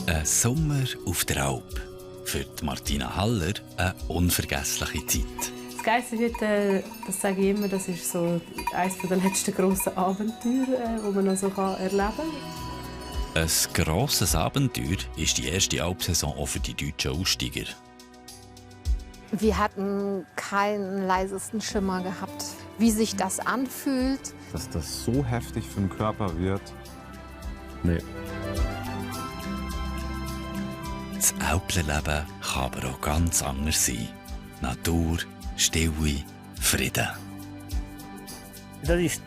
Ein Sommer auf der Alp. Für Martina Haller eine unvergessliche Zeit. Das Geissenhütte, das sage ich immer, das ist so eines der letzten grossen Abenteuer, die man noch so erleben kann. Ein grosses Abenteuer ist die erste Alpsaison auch für die deutschen Aussteiger. Wir hatten keinen leisesten Schimmer gehabt, wie sich das anfühlt. Dass das so heftig für den Körper wird. Nee. Das Alpenleben kann aber auch ganz anders sein. Natur, Stille, Frieden. Das ist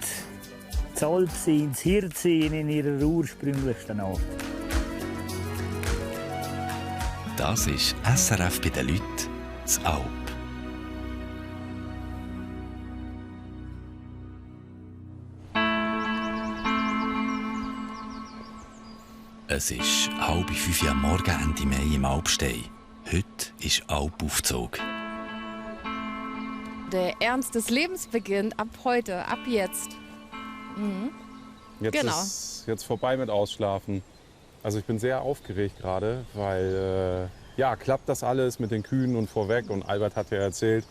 das Alpsein, das Hirtsein in ihrer ursprünglichsten Art. Das ist SRF bei den Leuten, das Alp. Es ist 4:30 am Morgen Ende Mai im Alpstein. Heute ist Alpaufzug. Der Ernst des Lebens beginnt ab heute, ab jetzt. Jetzt Genau. ist jetzt vorbei mit Ausschlafen. Also ich bin sehr aufgeregt gerade, weil klappt das alles mit den Kühen und vorweg. Und Albert hat ja erzählt,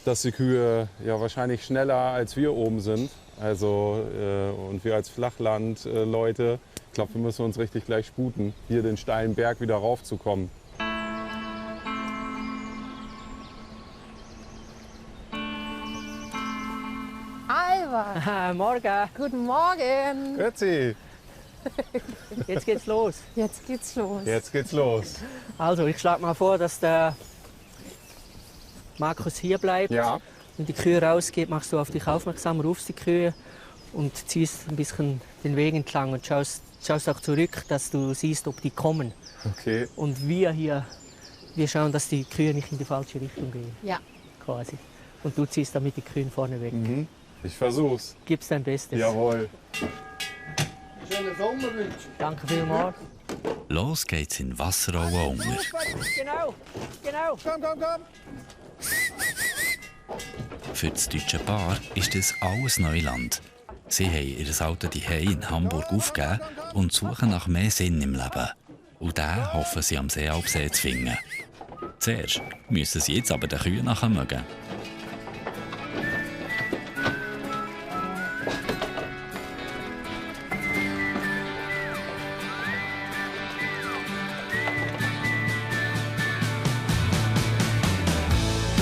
dass die Kühe ja wahrscheinlich schneller als wir oben sind. Also und wir als Flachland-Leute, ich glaube, wir müssen uns richtig gleich sputen, hier den steilen Berg wieder raufzukommen. Albert, Morgen, guten Morgen. Grüezi, jetzt geht's los. Jetzt geht's los. jetzt geht's los. Also, ich schlage mal vor, dass der Markus hier bleibt. Ja, Wenn die Kühe rausgeht, machst du auf dich aufmerksam, rufst die Kühe und ziehst ein bisschen den Weg entlang und schaust auch zurück, dass du siehst, ob die kommen. okay. Und wir schauen, dass die Kühe nicht in die falsche Richtung gehen. Ja. Quasi. Und du ziehst damit die Kühe vorne weg. Ich versuch's. Gibst dein Bestes. Jawohl. Schönen Sommer wünschen. Danke vielmals. Los geht's in Wasserauen unter. Genau. Komm, komm, komm. Für das deutsche Paar ist das alles Neuland. Sie haben ihr altes Zuhause in Hamburg aufgegeben und suchen nach mehr Sinn im Leben. Und den hoffen sie am Seealpsee zu finden. Zuerst müssen sie jetzt aber den Kühen nachmögen.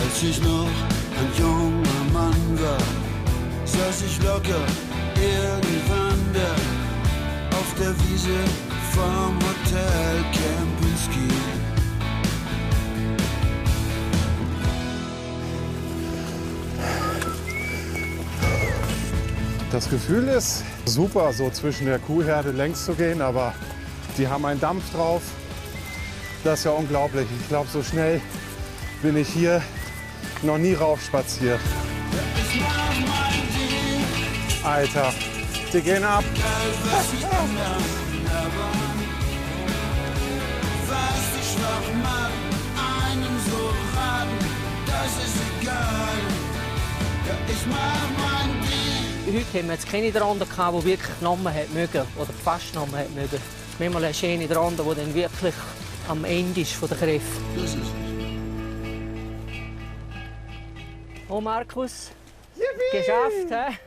Als ich noch ein junger Mann war, saß ich locker irgendwann da auf der Wiese vom Hotel Kempinski. Das Gefühl ist super, so zwischen der Kuhherde längs zu gehen, aber die haben einen Dampf drauf. Das ist ja unglaublich. Ich glaube, so schnell bin ich hier noch nie raufspaziert. Alter, die gehen ab. Heute haben wir jetzt keine drunter gehabt, die wirklich genommen hat mögen oder fast genommen hat mögen. Manchmal eine schöne drunter, die dann wirklich am Ende ist von der Kräfte. Oh Markus, geschafft, hä?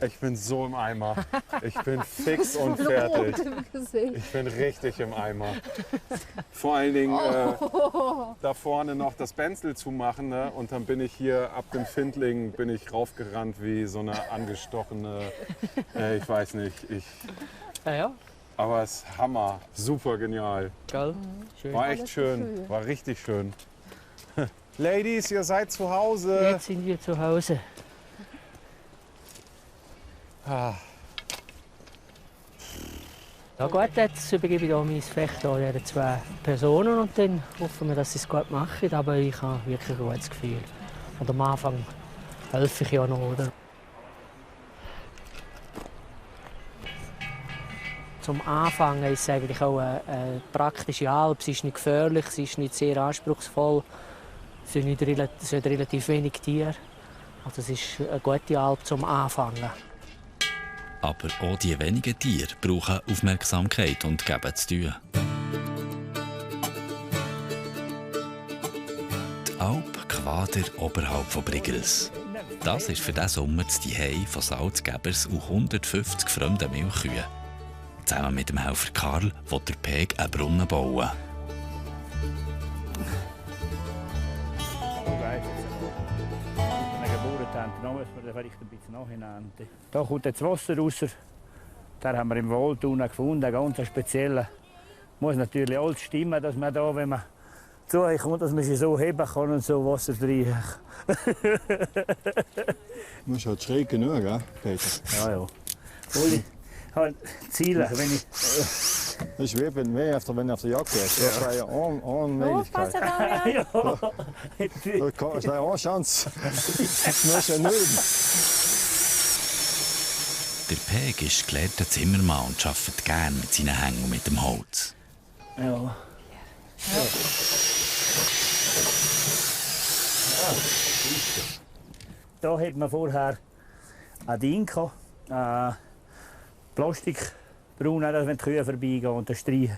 Ich bin so im Eimer. Ich bin fix und fertig. Ich bin richtig im Eimer. Vor allen Dingen da vorne noch das Benzel zumachen, ne? Und dann bin ich hier ab dem Findling bin ich raufgerannt wie so eine angestochene, ich weiß nicht. Ja. Aber es ist Hammer, super genial. Gell? Schön. War echt schön, war richtig schön. Ladies, ihr seid zu Hause. Jetzt sind wir zu Hause. Ah. Ja gut, jetzt übergebe ich hier mein Fecht an diesen 2 Personen und dann hoffen wir, dass sie es gut machen. Aber ich habe wirklich ein gutes Gefühl. Und am Anfang helfe ich ja noch, oder? Zum Anfangen ist es eigentlich auch eine praktische Alp. Sie ist nicht gefährlich, sie ist nicht sehr anspruchsvoll. Es sind relativ wenig Tiere. Also es ist eine gute Alp zum Anfangen. Aber auch die wenigen Tiere brauchen Aufmerksamkeit und geben zu tun. Die Alp Quader oberhalb von Brigels. Das ist für diesen Sommer das Zuhause von Salzgebers und 150 fremden Milchkühen. Zusammen mit dem Helfer Karl will der Peg einen Brunnen bauen. Da kommt jetzt Wasser raus. Da haben wir im Wald gefunden, einen ganz speziellen. Muss natürlich alles stimmen, dass man da, wenn man zu euch kommt, dass man sie so heben kann und so Wasser drin. Du musst halt schräg genug, gell, Peter? Ja, ja. Uli, halt Ziele, wenn ich... Das ist wie wenn du auf der Jagd gehst. Das wäre ja eine Möglichkeit. Ja. Das ist eine Chance. Das musst du ja nicht. Der Peg ist gelehrter Zimmermann und arbeitet gerne mit seinen Hängen und mit dem Holz. Ja. Da hat man vorher ein Ding gehabt, Plastikbrunnen, dass wenn die Kühe vorbeigehen und den Streich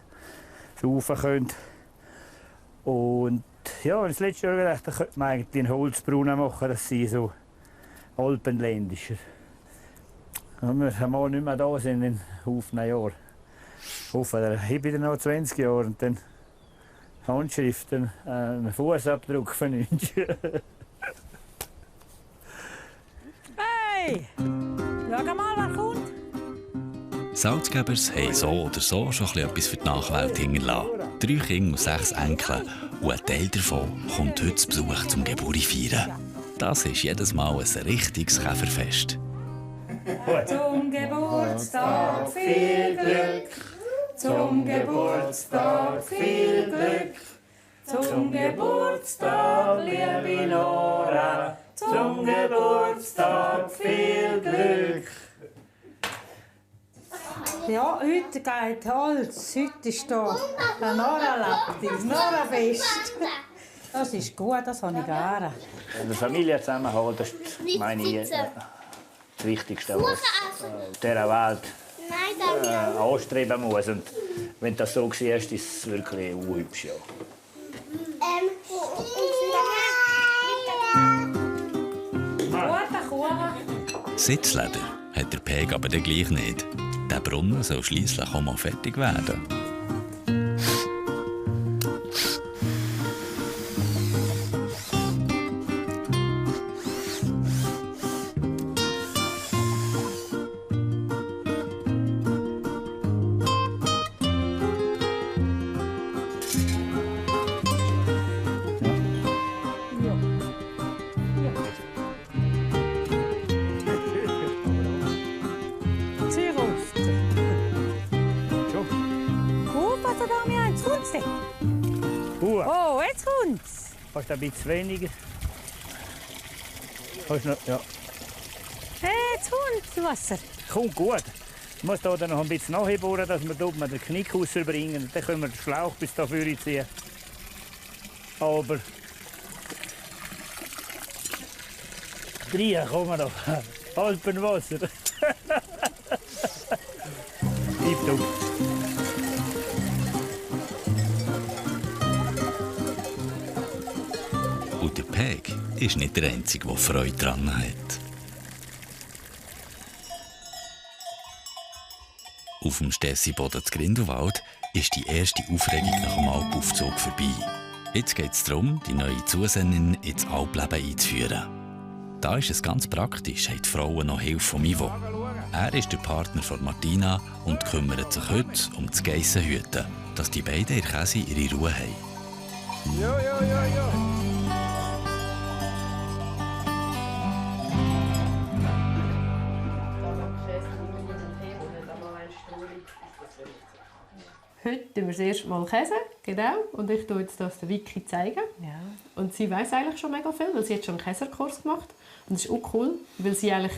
saufen können. Und ja, das letzte Jahr gedacht, da könnte man eigentlich einen Holzbrunnen machen, dass sie so alpenländischer. Wenn wir mal nicht mehr da sind in Haufen Jahren. Ich hoffe, ich bin wieder noch 20 Jahre und dann Handschriften, einen Fußabdruck von uns. Hey! Schau mal, wer kommt. Salzgebers haben so oder so schon etwas für die Nachwelt hinterlassen. 3 Kinder und 6 Enkel. Und ein Teil davon kommt heute zu Besuch zum Geburtstag feiern. Das ist jedes Mal ein richtiges Käferfest. Zum Geburtstag viel Glück, zum Geburtstag viel Glück, zum Geburtstag, liebe Nora, zum Geburtstag viel Glück. Ja, heute geht Holz. Heute ist hier ein Nora-Lappti, Nora-Fest. Das ist gut, das habe ich gerne. Der Familienzusammenhalt, das ist meine das Wichtigste, was auf dieser Welt anstreben muss. Und wenn das so war, ist es wirklich unhübsch. Ja. Guter Kuchen. Sitzleder hat der Peg aber dann gleich nicht. Der Brunnen soll schliesslich auch mal fertig werden. Oh, jetzt kommt's. Fast ein bisschen weniger. Noch, ja. Hey, jetzt kommt's Wasser. Kommt gut. Ich muss hier noch ein bisschen nachbohren, dass wir hier den Knick rausbringen. Dann können wir den Schlauch bis da vorne ziehen. Aber drei kommen noch. Alpenwasser. Tipptopp. Und der Peg ist nicht der Einzige, der Freude daran hat. Auf dem Stessiboden zu Grindelwald ist die erste Aufregung nach dem Alpaufzug vorbei. Jetzt geht es darum, die neue Zusängerin ins Alpleben einzuführen. Da ist es ganz praktisch, haben die Frauen noch Hilfe von Ivo. Er ist der Partner von Martina und kümmert sich heute um das Geissenhüten, dass die beiden in Käse ihre Ruhe haben. Ja. Heute tun wir das erste Mal Käse, genau. Und ich tue jetzt das der Vicky zeigen. Ja. Und sie weiß eigentlich schon mega viel, weil sie hat schon einen Käserkurs gemacht. Und das ist auch cool, weil sie eigentlich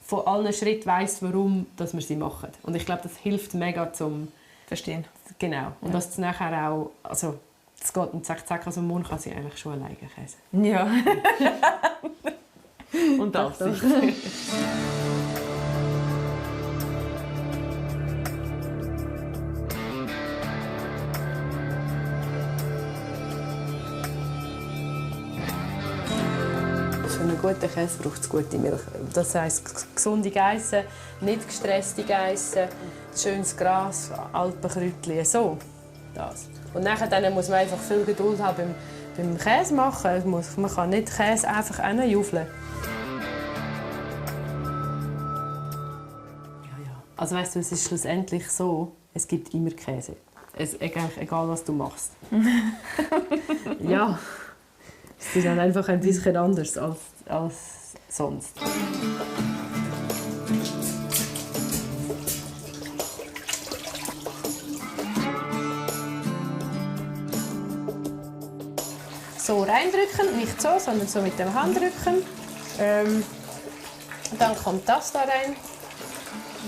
von allen Schritten weiss, warum dass wir sie machen. Und ich glaube, das hilft mega zum Verstehen. Genau. Und dass es nachher auch, also es geht und zack, also morgen kann sie eigentlich schon alleine Käse. Ja. Und das. guten Käse braucht es gute Milch. Das heisst, gesunde Geissen, nicht gestresste Geissen, schönes Gras, Alpenkräutchen, so. Das. Und nachher dann muss man einfach viel Geduld haben beim Käse machen. Man kann nicht Käse einfach hineinjuffeln. Also weißt du, es ist schlussendlich so, es gibt immer Käse. Egal was du machst. Ja, es ist dann einfach ein bisschen anders als sonst. So reindrücken, nicht so, sondern so mit dem Handrücken. Dann kommt das da rein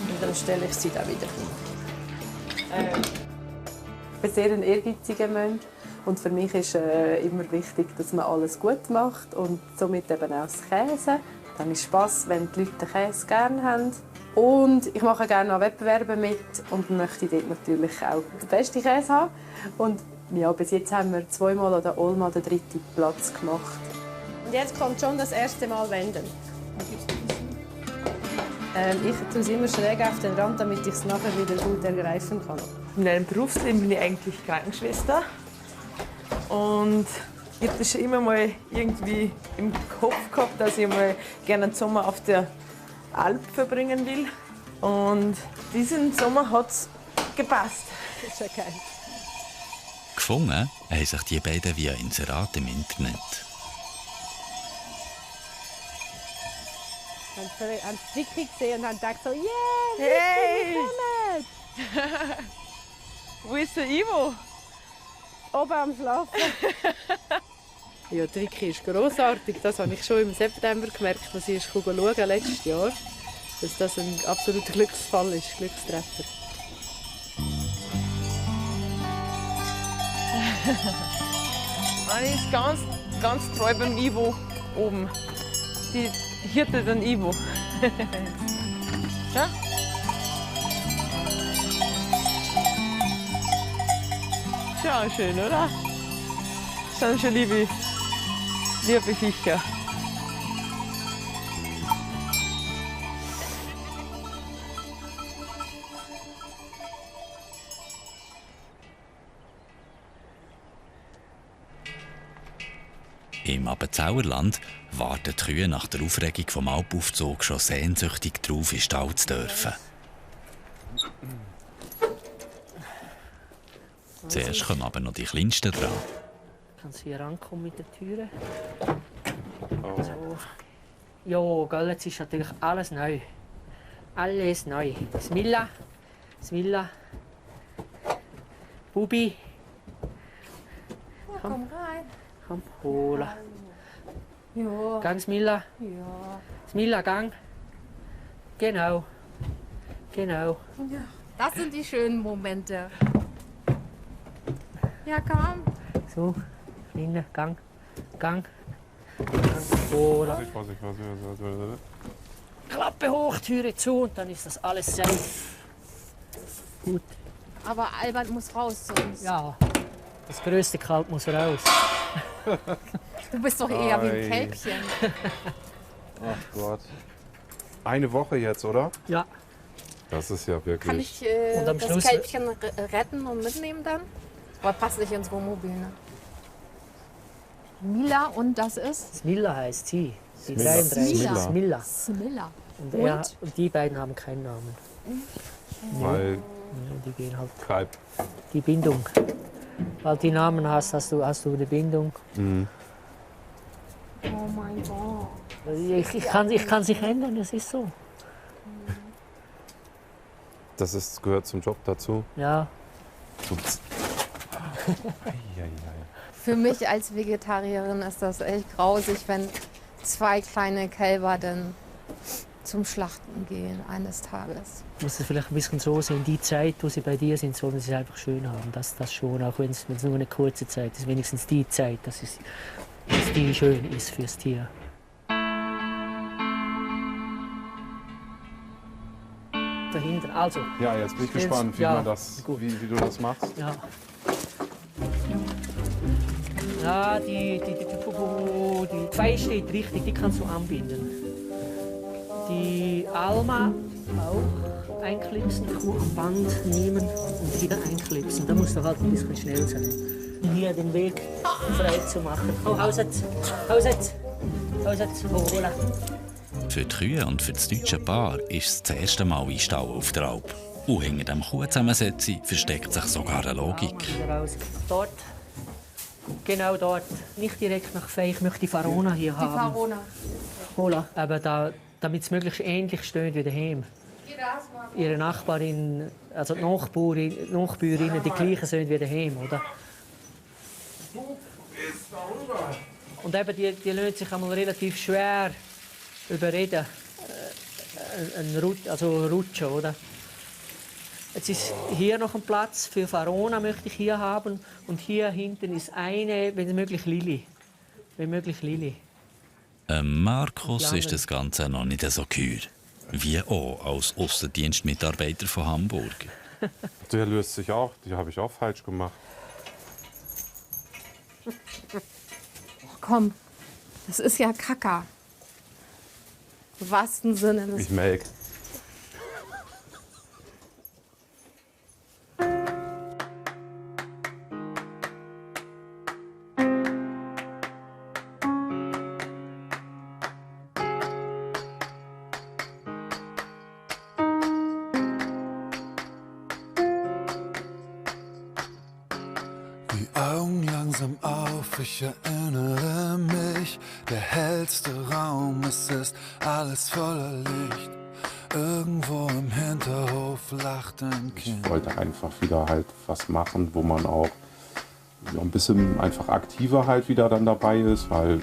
und dann stelle ich sie da wieder hin. Ich bin sehr ein ehrgeiziger Mensch und für mich ist immer wichtig, dass man alles gut macht und somit eben auch das Käse. Dann ist Spass, wenn die Leute den Käse gerne haben. Und ich mache gerne an Wettbewerben mit und möchte dort natürlich auch den besten Käse haben. Und ja, bis jetzt haben wir 2-mal an der Olma den 3. Platz gemacht. Und jetzt kommt schon das erste Mal wenden. Ich tue es immer schräg auf den Rand, damit ich es nachher wieder gut ergreifen kann. In meinem Berufsleben bin ich eigentlich Krankenschwester. Und ich habe das schon immer mal irgendwie im Kopf gehabt, dass ich mal gerne einen Sommer auf der Alp verbringen will. Und diesen Sommer hat es gepasst. Das ist ja geil. Gefunden haben sich die beiden via Inserat im Internet. Ich habe einen Stick gesehen und habe gedacht so, yeah, hey! Wo ist der Ivo? Oben am Schlafen. Ja, Tricky ist grossartig. Das habe ich schon im September gemerkt, als ich schauen letztes Jahr, dass das ein absoluter Glücksfall ist, Glückstreffer. Anni ist ganz treu beim Ivo oben. Die Hirte den Ivo. Ja? Ja, schön, oder? Das sind schon liebe Viecher. Im Appenzauerland warten die Kühe nach der Aufregung vom Alpaufzug schon sehnsüchtig darauf, in den Stall zu dürfen. Zuerst kommen aber noch die Kleinsten dran. Kannst du hier rankommen mit den Türen? So. Ja, gell, jetzt ist natürlich alles neu. Alles neu. Smilla, Bubi. Komm rein. Komm, holen. Ja. Gang, Smilla. Ja. Smilla, gang. Genau. Ja. Das sind die schönen Momente. Ja, komm. So, Kleine, Gang. Holen. Vorsicht. Klappe hoch, Türe zu und dann ist das alles safe. Gut. Aber Albert muss raus sonst. Ja, das größte Kalb muss raus. Du bist doch eher wie ein Kälbchen. Ach Gott. Eine Woche jetzt, oder? Ja. Das ist ja wirklich... Kann ich und am das Schluss Kälbchen retten und mitnehmen dann? Oder passt nicht ins Wohnmobil, ne? Mila und das ist? Smilla heißt sie. Die Smilla. 33. Smilla. Smilla. Und die beiden haben keinen Namen. Weil Ja, die gehen halt. Kalb. Die Bindung. Weil die Namen hast du eine Bindung. Mhm. Oh mein Gott. Ich kann sich ändern, das ist so. Das gehört zum Job dazu. Ja. Für mich als Vegetarierin ist das echt grausig, wenn 2 kleine Kälber dann zum Schlachten gehen eines Tages. Muss es vielleicht ein bisschen so sehen, die Zeit, wo sie bei dir sind, sollen sie es einfach schön haben. Das schon, auch wenn es nur eine kurze Zeit ist, wenigstens die Zeit, dass die schön ist fürs Tier. Dahinter, also. Ja, jetzt bin ich gespannt, wie du das machst. Ja. Ja, die so, die 2 steht richtig, die kannst du anbinden. Die Alma auch einklipsen, die Kuh am Band nehmen und wieder einklipsen. Da musst du halt ein bisschen schnell sein. Hier den Weg frei zu machen. Oh, Haus jetzt! Oh, hola. Für die Kühe und für das deutsche Paar ist es das erste Mal einstauen auf der Alp. Und hinter dem Kuhzusammensetzen versteckt sich sogar eine Logik. Dort, genau dort, nicht direkt nach Fei. Ich möchte die Farona hier haben. Die Farona. Hola. Aber damit es möglichst ähnlich steht wie daheim. Ihre Nachbarin, also die Nachbäuerinnen, die gleichen sind wie daheim, oder? Und eben, die lassen sich einmal relativ schwer überreden. Rutschen, oder? Jetzt ist hier noch ein Platz für Farona, möchte ich hier haben. Und hier hinten ist eine, wenn möglich, Lili. Markus ist das Ganze noch nicht so geheuer. Wie auch als Aussendienstmitarbeiter von Hamburg. Der löst sich auch, die habe ich auch falsch gemacht. Komm, das ist ja Kaka. Im wahrsten Sinne des... Ich melk. Die Augen langsam auf, ich erinnere mich. Der hellste Raum, es ist alles voller Licht. Irgendwo im Hinterhof lacht ein Kind. Ich wollte einfach wieder halt was machen, wo man auch ein bisschen einfach aktiver halt wieder dann dabei ist, weil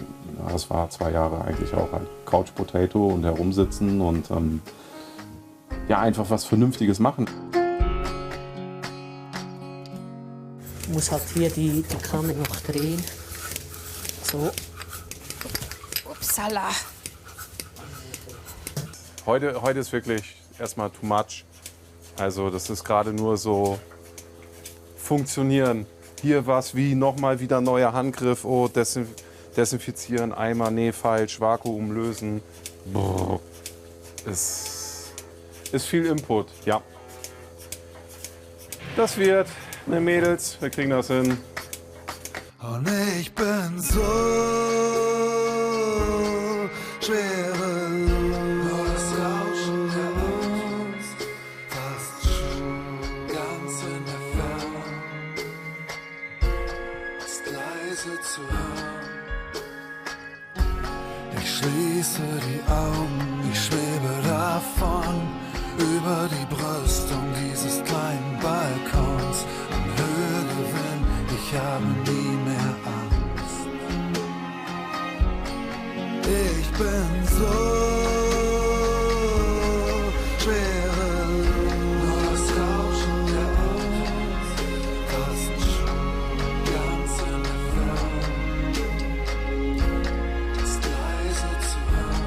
das war 2 Jahre eigentlich auch halt Couch Potato und herumsitzen und einfach was Vernünftiges machen. Ich muss halt hier die Kammer noch drehen. So. Upsala. Heute ist wirklich erstmal too much. Also das ist gerade nur so funktionieren. Hier was wie nochmal wieder neuer Handgriff, oh, desinfizieren, Eimer, nee, falsch, Vakuum lösen. Brrr. Ist viel Input, ja. Das wird, ne Mädels, wir kriegen das hin. Und ich bin so schwerelos. Nur das Rauschen der Angst, fast schon ganz in der Ferne, ist leise zu hören. Ich schließe die Augen, ich schwebe davon über die Brüstung dieses kleinen Balkons. An Höhe gewinn, ich habe nie mehr Angst. Ich bin so schwerelos. Nur das Rauschen der Angst, fast schon ganz in der Ferne, ist leise zu hören.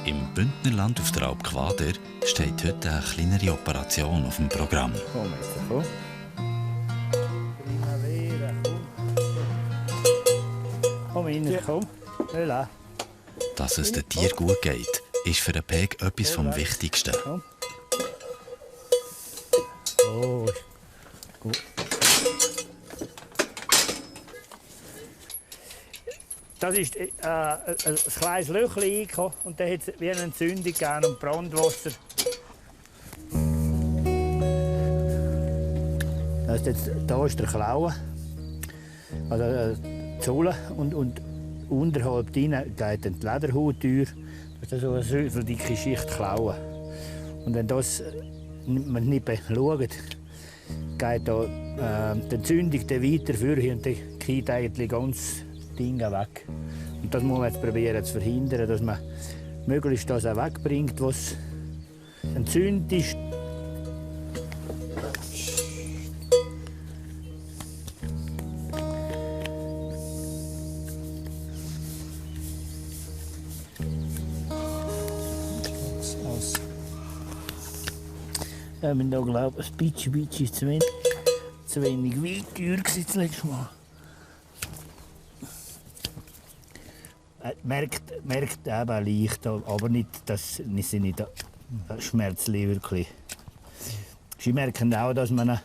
Im Bündnerland auf der Alp Quader steht heute eine kleinere Operation auf dem Programm. Komm jetzt, komm. Primavera, komm. Komm rein, komm. Voilà. Dass es den Tieren gut geht, ist für den Peg etwas vom Wichtigsten. Komm. Oh, gut. Das ist ein kleines Löchchen reingekommen und dann hat es wie eine Entzündung gegeben und Brandwasser. Das ist jetzt, da ist der Klaue, also die Sohle und unterhalb drin geht dann die Lederhaut durch. Das ist so eine süffeldicke Schicht Klaue. Und wenn das man nicht schaut, geht da, die Entzündung dann weiter vorher und dann geht eigentlich ganz Dinge weg. Und das muss man jetzt probieren zu verhindern, dass man möglichst das auch wegbringt, was entzündet ist. haben wir da, glaube ich, ein bisschen zu wenig Weinteuer das letzte Mal. Merkt eben leicht, aber nicht, dass sie nicht schmerzlich wirklich. Sie merken auch, dass man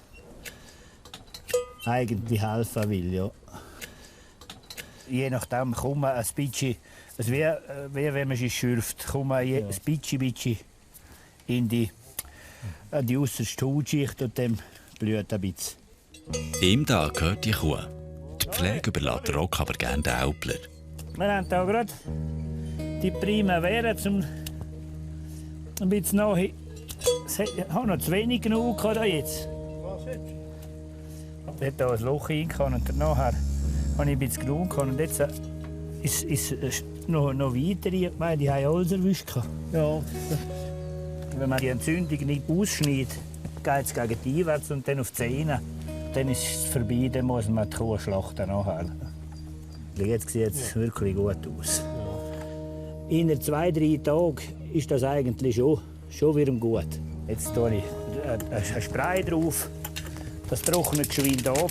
eigentlich helfen will. Ja. Je nachdem kommt man ein bisschen, also wie wenn man sich schürft, kommt man ein bisschen in die äußerste Hautschicht und dann blüht ein bisschen. Ihm da gehört die Kuh. Die Pflege überlässt der Rock aber gerne den Älpler. Wir haben hier gerade die Primavera zum ein bisschen nachher. Ich habe noch zu wenig genug jetzt. Was jetzt? Ich habe hier ein Loch rein und nachher habe ich ein bisschen genug und jetzt ist noch weitere. Ich meine, die haben alles erwischt. Ja. Wenn man die Entzündung nicht ausschneidet, geht es gegen die Einwärts und dann auf die Zähne. Dann ist es vorbei, dann muss man die Kuh schlachten nachher. Jetzt sieht es wirklich gut aus. In 2-3 Tagen ist das eigentlich schon wieder gut. Jetzt tue ich ein Spray drauf. Das trocknet geschwind ab.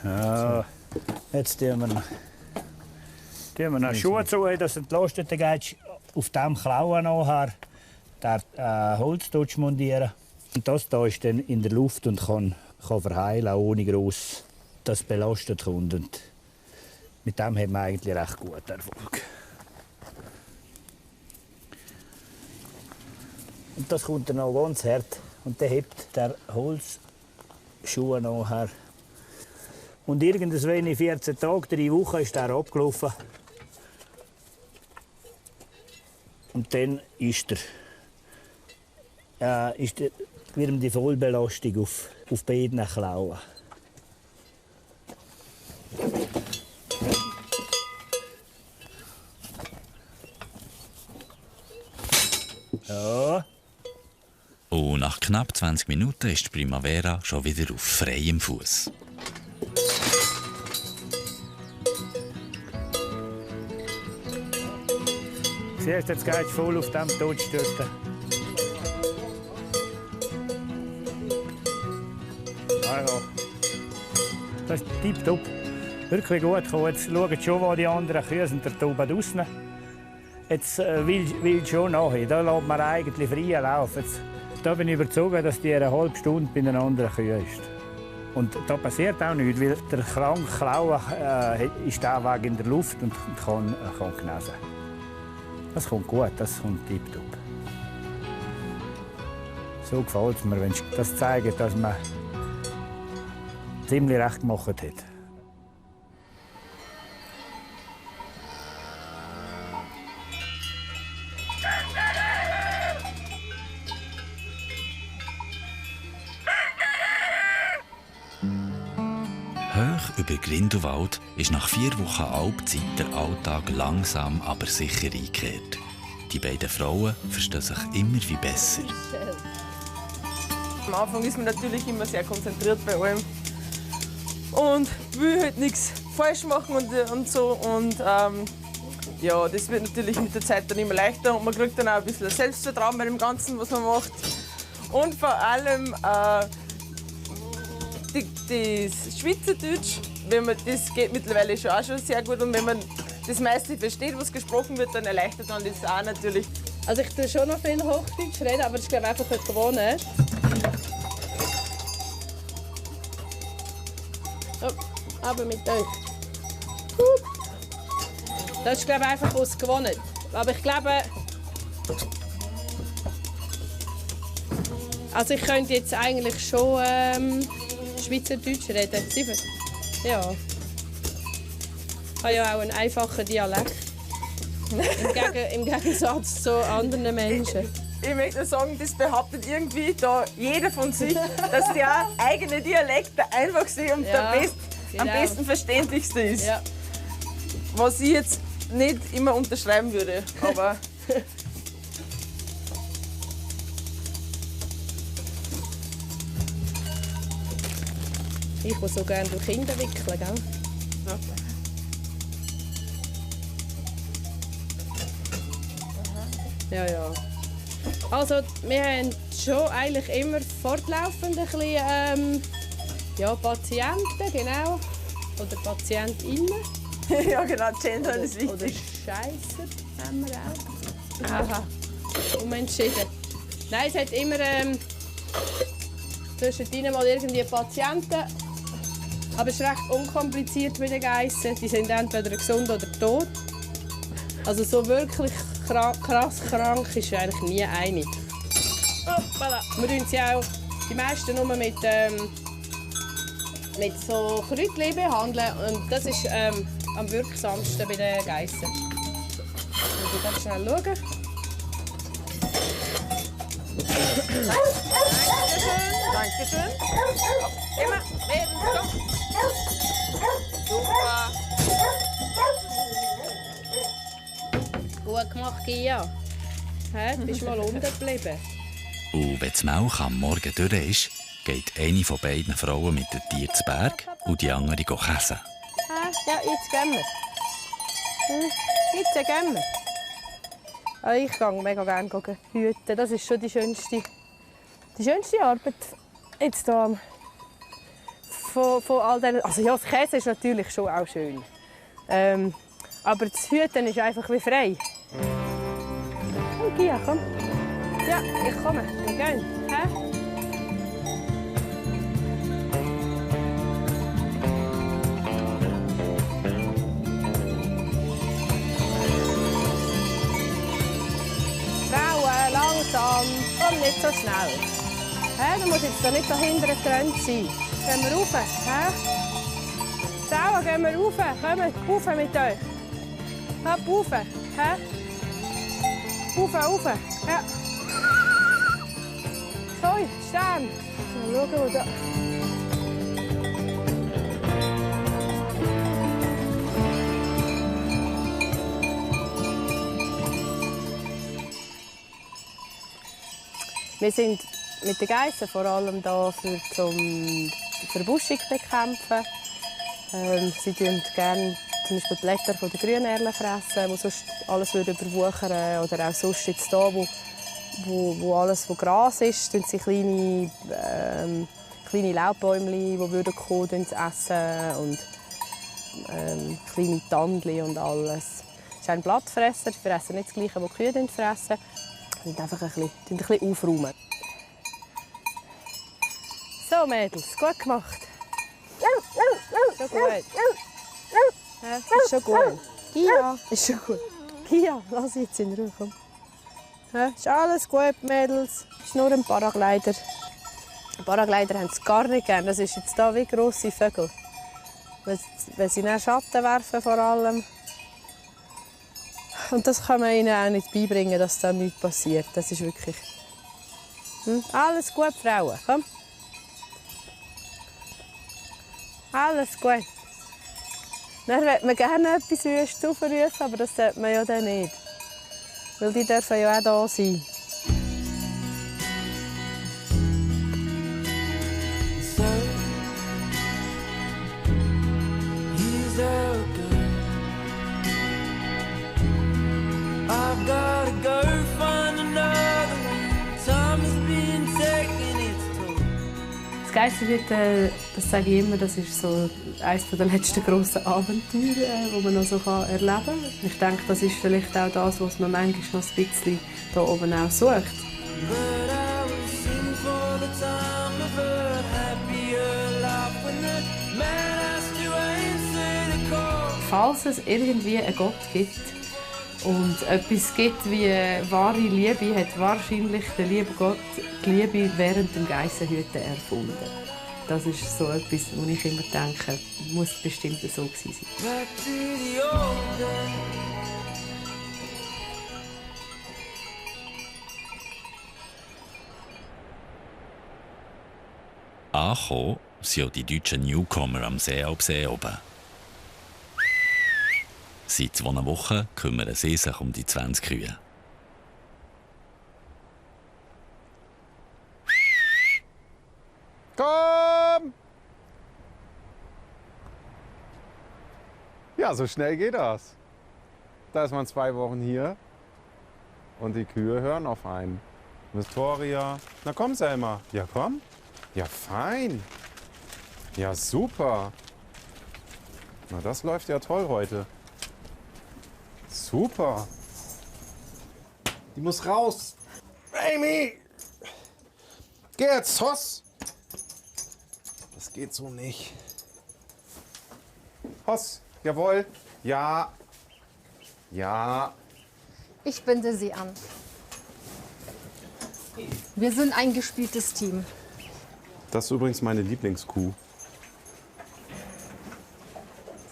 Ja, jetzt tun wir noch Schuhe zu, das entlastet den Geist. Auf dem Klauen nachher den Holztutsch montieren. Und das hier ist dann in der Luft und kann verheilen, ohne gross das belastet kommt. Und mit dem haben wir eigentlich recht guten Erfolg. Und das kommt dann auch ganz hart. Und dann hebt der Holzschuh nachher. Und irgendwann in 14 Tagen, 3 Wochen, ist der abgelaufen. Und dann ist wird die Vollbelastung auf beiden Klauen. Ja. Und nach knapp 20 Minuten ist die Primavera schon wieder auf freiem Fuß. Siehst du, jetzt geht es voll auf dem Totstürzen. Also, das ist tipptopp. Wirklich gut gekommen. Jetzt schaut schon, wo die anderen Kühe sind, da oben draussen. Jetzt will schon nachher. Da lässt man eigentlich frei laufen. Jetzt, da bin ich überzeugt, dass die eine halbe Stunde bei den anderen Kühen ist. Und da passiert auch nichts, weil der kranke Klaue ist da weg in der Luft und kann genesen. Das kommt gut, das kommt tipptopp. So gefällt es mir, wenn das zeigt, dass man ziemlich recht gemacht hat. Hoch über Grindelwald ist nach 4 Wochen Alpzeit der Alltag langsam aber sicher eingekehrt. Die beiden Frauen verstehen sich immer wie besser. Am Anfang ist man natürlich immer sehr konzentriert bei allem und will halt nichts falsch machen und so. Und ja, das wird natürlich mit der Zeit dann immer leichter und man kriegt dann auch ein bisschen Selbstvertrauen bei dem Ganzen, was man macht. Und vor allem das Schweizerdeutsch, das geht mittlerweile schon sehr gut. Und wenn man das meiste versteht, was gesprochen wird, dann erleichtert man das auch natürlich. Also ich tue schon noch viel Hochdeutsch reden, aber das ist glaube ich einfach gewohnt. So, aber mit euch. Das ist glaube ich einfach aus gewohnt. Aber ich glaube, also ich könnte jetzt eigentlich schon Schweizerdeutsch reden. Ja. Ich habe ja auch einen einfachen Dialekt. Im Gegensatz zu anderen Menschen. Ich möchte sagen, das behauptet irgendwie da jeder von sich, dass der eigene Dialekt der einfachste und am besten verständlichste ist. Ja. Was ich jetzt nicht immer unterschreiben würde, aber ich muss so gerne durch Kinder wickeln, gell? Ja. Ja. Also, wir haben schon eigentlich immer fortlaufend ein bisschen, Patienten, genau. Oder PatientInnen. Ja, genau, Gender ist wichtig. Oder Scheisser haben wir auch. Aha, umentschieden. Nein, es hat immer zwischendrin mal irgendwie Patienten. Aber es ist recht unkompliziert mit den Geissen. Die sind entweder gesund oder tot. Also so wirklich krass krank ist eigentlich nie eine. Hoppala. Wir tun sie auch die meisten nur mit so Kräutchen behandeln. Und das ist am wirksamsten bei den Geissen. Ich will ganz schnell schauen. Dankeschön. Immer, komm. Super. Gut gemacht, Gia. Bist mal unten geblieben. Und wenn das Milch am Morgen durch ist, geht eine von beiden Frauen mit dem Tier zu Berg und die andere käsen. Ja, jetzt gehen wir. Jetzt gehen wir. Ich gehe mega gerne hüten. Das ist schon die schönste Arbeit. Jetzt hier von all diesen. Also ja, das Käse ist natürlich schon auch schön. Aber das Hüten ist einfach wie frei. Oh, Gia, komm. Ja, ich komme. Wir gehen. Frauen, langsam. Komm nicht so schnell. Du musst jetzt nicht so hinter getrennt sein. Gehen wir rauf. Frauen, gehen wir rauf. Kommt rauf mit euch. Hopp, rauf. Rauf. Ja. So, stehen. Mal schauen, wo da... Wir sind mit den Geissen vor allem da zum Verbuschung bekämpfen. Sie tun gerne zum Beispiel die Blätter von der Grünerle fressen, die sonst alles überwuchern. Oder auch sonst jetzt hier, wo alles wo Gras ist, tun sie kleine Laubbäumchen, die kommen, essen und kleine Tandli und alles. Es ist ein Blattfresser, die fressen nicht das Gleiche, was die Kühe fressen. Sie einfach ein bisschen aufräumen. So, Mädels, gut gemacht. Schon gut. Ja, ist schon gut. Gia, ist schon gut. Gia, lass jetzt in Ruhe. Komm. Ja, ist alles gut, Mädels. Ist nur ein Paraglider. Paraglider haben es gar nicht gern. Das ist jetzt hier wie grosse Vögel. Wenn sie dann Schatten werfen vor allem. Und das kann man ihnen auch nicht beibringen, dass da nichts passiert. Das ist wirklich... Alles gut, Frauen. Komm. Alles gut. Dann möchte man gerne etwas Wüstes aufrufen, aber das sollte man ja dann nicht. Weil die dürfen ja auch da sein. Das Geissenhüten, das sage ich immer, das ist so eines der letzten grossen Abenteuer, die man noch so erleben kann. Ich denke, das ist vielleicht auch das, was man manchmal noch ein bisschen hier oben auch sucht. Falls es irgendwie einen Gott gibt und etwas gibt wie wahre Liebe, hat wahrscheinlich der liebe Gott die Liebe während dem Geissenhüten erfunden. Das ist so etwas, wo ich immer denke, muss bestimmt so gewesen sein. Angekommen sind auch die deutschen Newcomer am Seealpsee oben. Seit 2 Wochen kümmern sie sich um die 20 Kühe. Komm! Ja, so schnell geht das. Da ist man 2 Wochen hier Und die Kühe hören auf einen. Victoria. Na komm, Selma. Ja, komm. Ja, fein. Ja, super. Na, das läuft ja toll heute. Super. Die muss raus. Amy! Geh jetzt, Hoss! Das geht so nicht. Hoss, jawohl. Ja. Ja. Ich binde sie an. Wir sind ein gespieltes Team. Das ist übrigens meine Lieblingskuh.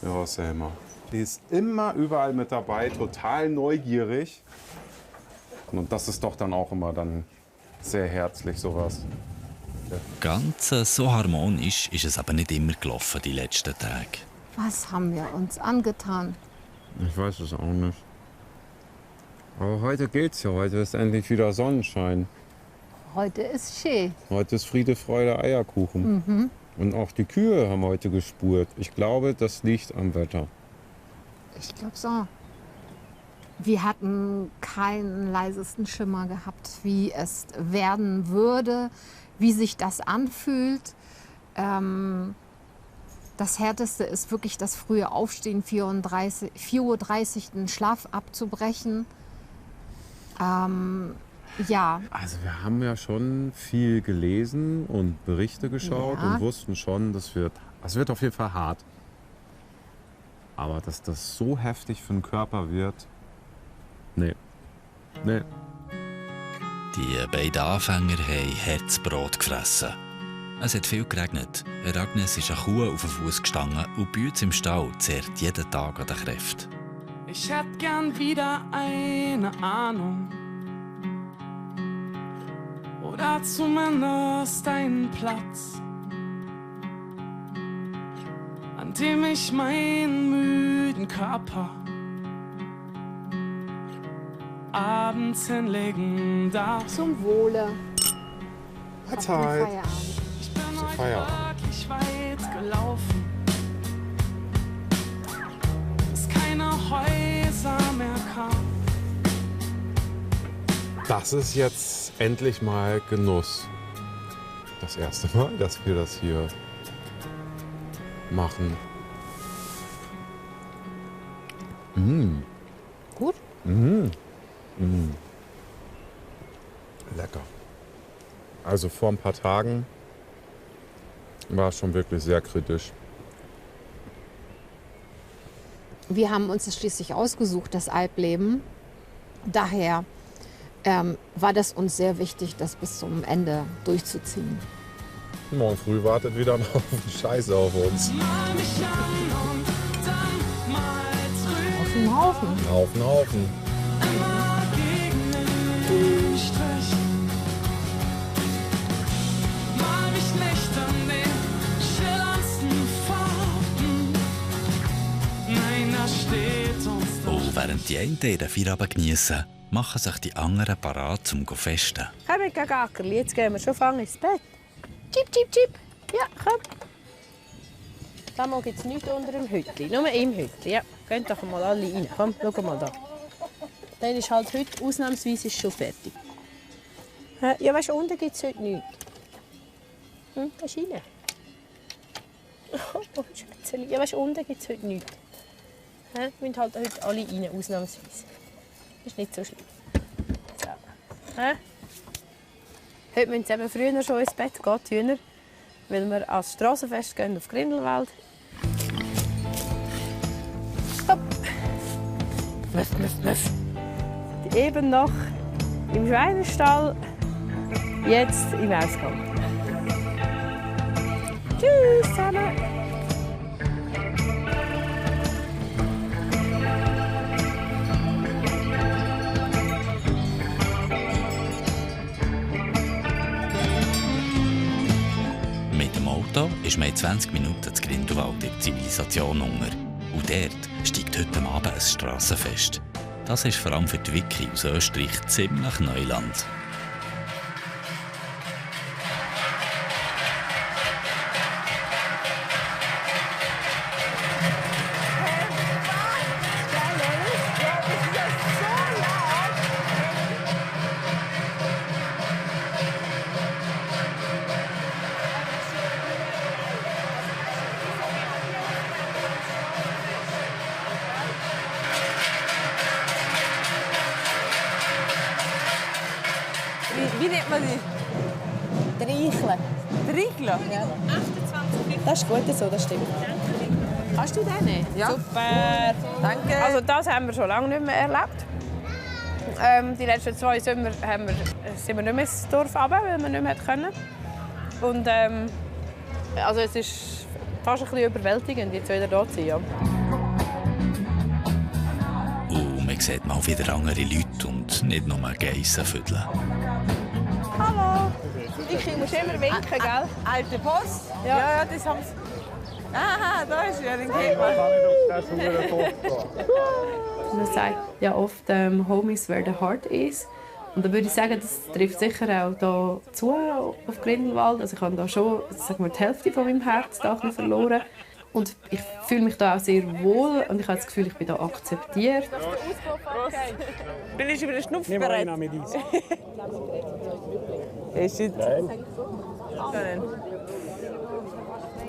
Ja, Selma. Die ist immer überall mit dabei, total neugierig. Und das ist doch dann auch immer dann sehr herzlich, sowas. Ja. Ganz so harmonisch ist es aber nicht immer gelaufen die letzten Tage. Was haben wir uns angetan? Ich weiß es auch nicht. Aber heute geht's ja. Heute ist endlich wieder Sonnenschein. Heute ist schön. Heute ist Friede, Freude, Eierkuchen. Mhm. Und auch die Kühe haben heute gespurt. Ich glaube, das liegt am Wetter. Ich glaube so. Wir hatten keinen leisesten Schimmer gehabt, wie es werden würde, wie sich das anfühlt. Das Härteste ist wirklich das frühe Aufstehen, 4:30 Uhr den Schlaf abzubrechen. Ja. Also wir haben ja schon viel gelesen und Berichte geschaut Ja. und wussten schon, das wird auf jeden Fall hart. Aber dass das so heftig für den Körper wird, nee. Nee. Die beiden Anfänger haben Herzbrot gefressen. Es hat viel geregnet. Agnes ist eine Kuh auf den Fuß gestanden und bei uns im Stall zehrt jeden Tag an den Kräften. Ich hätt gern wieder eine Ahnung. Oder zumindest einen Platz, an dem ich meinen müden Körper abends hinlegen darf. Zum Wohle. Mahlzeit. Ich bin heute Feierabend. wirklich weit gelaufen, bis keine Häuser mehr kamen. Das ist jetzt endlich mal Genuss. Das erste Mal, dass wir das hier machen. Gut? Lecker. Also vor ein paar Tagen war es schon wirklich sehr kritisch. Wir haben uns das schließlich ausgesucht, das Alpleben. Daher war das uns sehr wichtig, das bis zum Ende durchzuziehen. Morgen früh wartet wieder ein Haufen Scheiße auf uns. Haufen. Haufen. Und während die einen ihren Feierabend geniessen, machen sich die anderen parat zum Festen. Komm mit Gackerli, jetzt gehen wir schon fangen ins Bett. Chip, chip, chip. Ja, komm. Da gibt es nichts unter dem Hütli, nur im Hütli. Ja, geht doch mal alle rein. Komm, schau mal da. Dann ist halt heute ausnahmsweise schon fertig. Ja, weißt du, unten gibt es heute nichts. Da ist rein. Oh, Schätzchen. Ja, weißt du, unten gibt es heute nichts. Wir müssen halt heute alle rein, ausnahmsweise. Ist nicht so schlimm. So. Heute müssen sie eben früher schon ins Bett gehen, die Hühner, weil wir ans Strassenfest gehen auf Grindelwald. Hopp. Muff, muff, muff. Eben noch im Schweinestall, jetzt im Ausgang. Tschüss zusammen. Mit dem Auto ist man in 20 Minuten zu Grindelwald in die Zivilisation unter. Und dort steigt heute Abend ein Strassenfest. Das ist vor allem für die Vicky aus Österreich ziemlich Neuland. man die? Dreicheln. Dreicheln? Ja. Das ist gut so, das stimmt. Kannst du den nehmen? Ja. Super, danke. Also das haben wir schon lange nicht mehr erlebt. Die letzten 2 Sommer sind wir nicht mehr ins Dorf runter, weil wir nicht mehr können. Und also es ist fast ein bisschen überwältigend, jetzt wieder hier zu sein. Ja. Und man sieht mal wieder andere Leute und nicht nur Geissen füdeln. Hallo! Ich muss immer winken, gell? Alte Post? Ja. Ja, das haben sie. Aha, da ist ja ein Käfer. Man sagt ja oft, Home is where the heart is. Und da würde ich sagen, das trifft sicher auch hier zu auf Grindelwald. Also ich habe da schon, sagen wir, die Hälfte von meinem Herz da verloren. Und ich fühle mich da auch sehr wohl und ich habe das Gefühl, ich bin hier akzeptiert. Bin ich über den Schnupf bereit? Nimm mit uns. Ist es? Nein.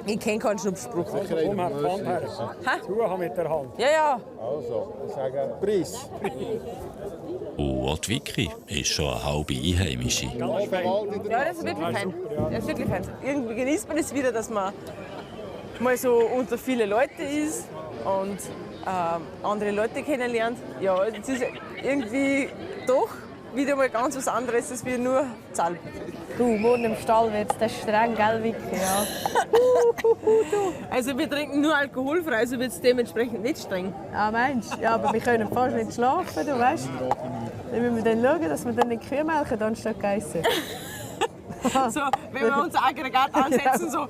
Ich kenne keinen Schnupfspruch. Komm her, die Hand her. Zuhaben mit der Hand. Ja, ja. Also, ich sage Preis. Und auch die Vicky ist schon eine halbe Einheimische. Ja, das ist wirklich fein. Das ist wirklich fein. Irgendwie genießt man es wieder, dass man mal so unter viele Leute ist und andere Leute kennenlernt. Ja, es ist irgendwie doch wieder mal ganz was anderes als wir nur Zalb. Du, morgen im Stall wird es streng, gell, Vicky? Ja. Also wir trinken nur alkoholfrei, also wird es dementsprechend nicht streng. Ah, meinst du? Ja, aber wir können fast nicht schlafen, du weißt. Dann müssen wir dann schauen, dass wir dann nicht Kühe melken, anstatt Geissen. So, wenn wir unser Aggregat ansetzen, so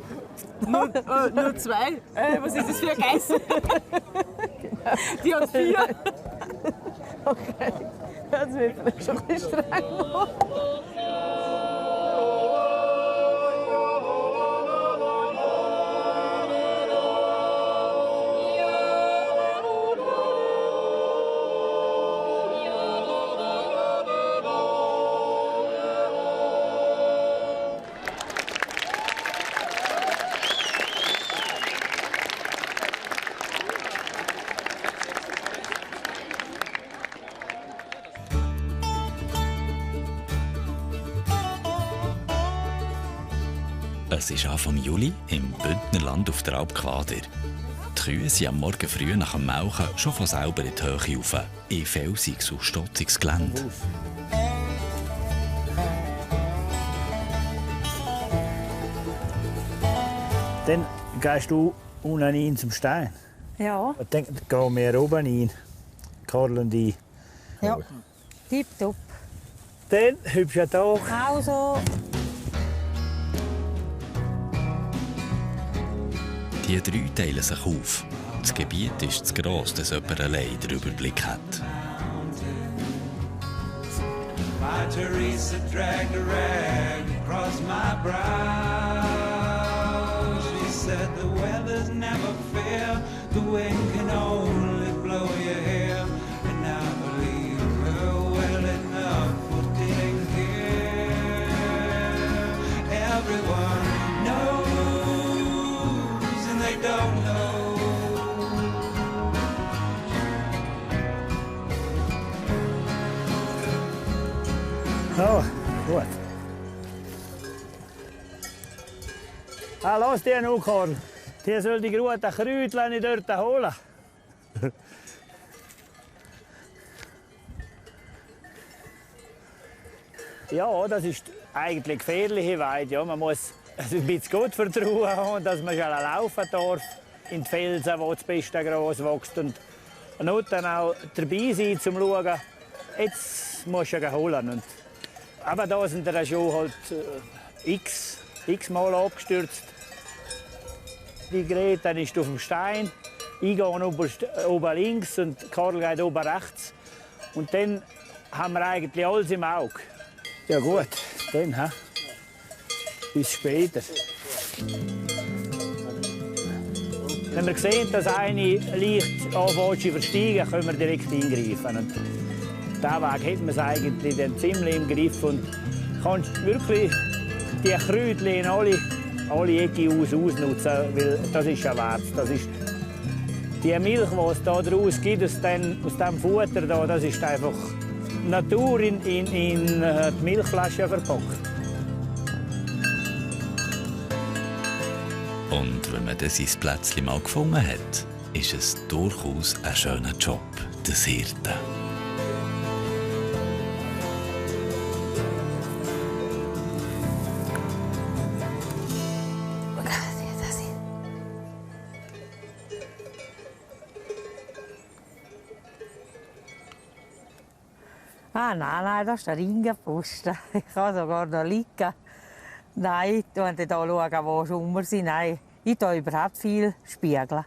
nur 2. Was ist das für ein Geissen? Die hat 4. Okay, das wird vielleicht schon ein bisschen streng. Es ist Anfang Juli im Bündnerland auf der Alp Quader. Die Kühe sind am Morgen früh nach dem Melken schon von selber in die Höhe rauf, in felsiges und stotziges Gelände. Dann gehst du unten rein zum Stein. Ja. Und dann gehen wir oben rein, Karl und ich. Ja. Tipptopp. Dann hübsch ja doch. Also. Die 3 teilen sich auf. Das Gebiet ist zu gross, dass jemand allein den Überblick hat. My Teresa dragged a rag across my brow. She said the weather's never fair, the wind can only blow your hair. And I believe her well enough for getting here. Everyone knows and they don't know. Oh, gut. Ah, lass die noch, Karl. Die soll die guten Kräutchen nicht dort holen. Ja, das ist eigentlich gefährliche Weide. Ja, man muss ein bisschen Gott vertrauen haben, dass man schon laufen darf in die Felsen, wo das beste Gras wächst. Und dann auch dabei sein, um zu schauen, jetzt musst du holen. Und aber da sind wir schon halt x Mal abgestürzt. Die Greta ist auf dem Stein, ich gehe oben links und Karl geht oben rechts. Und dann haben wir eigentlich alles im Auge. Ja gut, dann bis später. Wenn wir sehen, dass eine leicht anfängt zu versteigen, können wir direkt eingreifen. Und diesen Weg hat man es eigentlich dann ziemlich im Griff und kannst wirklich die Kräutchen in alle Ecken ausnutzen, weil das ist ja wert. Das ist die Milch, die es da draus gibt, aus dem Futter da, das ist einfach Natur in die Milchflasche verpackt. Und wenn man dann sein Plätzchen mal gefunden hat, ist es durchaus ein schöner Job, des Hirten. Nein, das ist der Ringenposten. Ich kann sogar noch liegen. Nein, wenn Sie hier schauen, wo Sommer sind, nein, ich tue überhaupt viel spiegeln.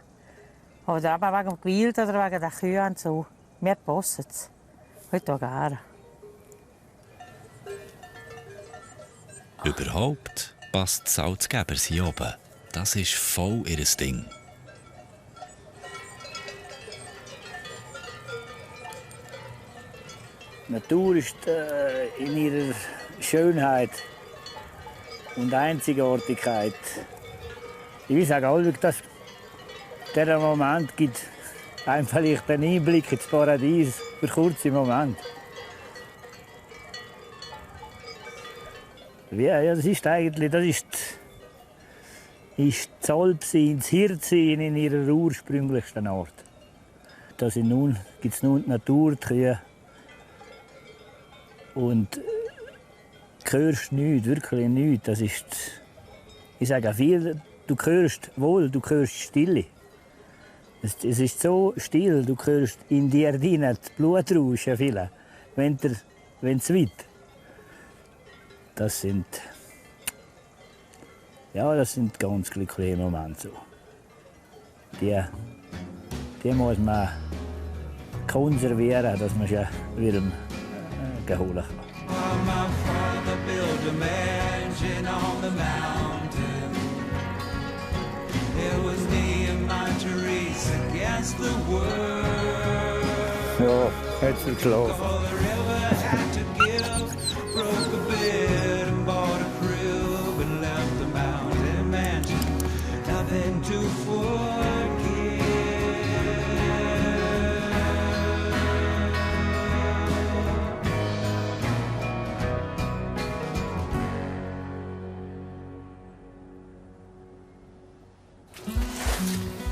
Oder eben wegen dem Gewild oder wegen der Kühe und so. Mir passt es. Ich tue gerne. Überhaupt passt die Salzgeber hier oben. Das ist voll ihr Ding. Die Natur ist in ihrer Schönheit und Einzigartigkeit. Ich sage allweg, dass dieser Moment gibt einem vielleicht einen Einblick ins Paradies für einen kurzen Moment. Ja, das ist eigentlich das Alpsein, das Hirtsein in ihrer ursprünglichsten Art. Da gibt es nun die Natur, die Kühe. Und du hörst nichts, wirklich nichts. Das ist, ich sage viel, du hörst wohl, du hörst Stille. Es ist so still, du hörst in dir drin die Blutrauschen viele, wenn es weit. Das sind ganz glückliche Momente. So. Die muss man konservieren, dass man sie wieder geholt hat. My father built a mansion on the mountain. It was me and my Teresa against the world. Ja, jetzt geschlafen. All the river had to give, broke a bed and bought a crib and left the mountain mansion. Nothing to forget.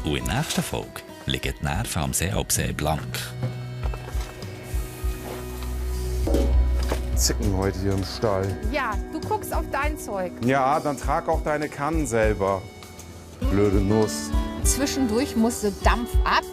Und in der nächsten Folge liegen die Nerven am Seealpsee blank. Zicken heute hier im Stall. Ja, du guckst auf dein Zeug. Ja, dann trag auch deine Kannen selber. Blöde Nuss. Zwischendurch musste Dampf ab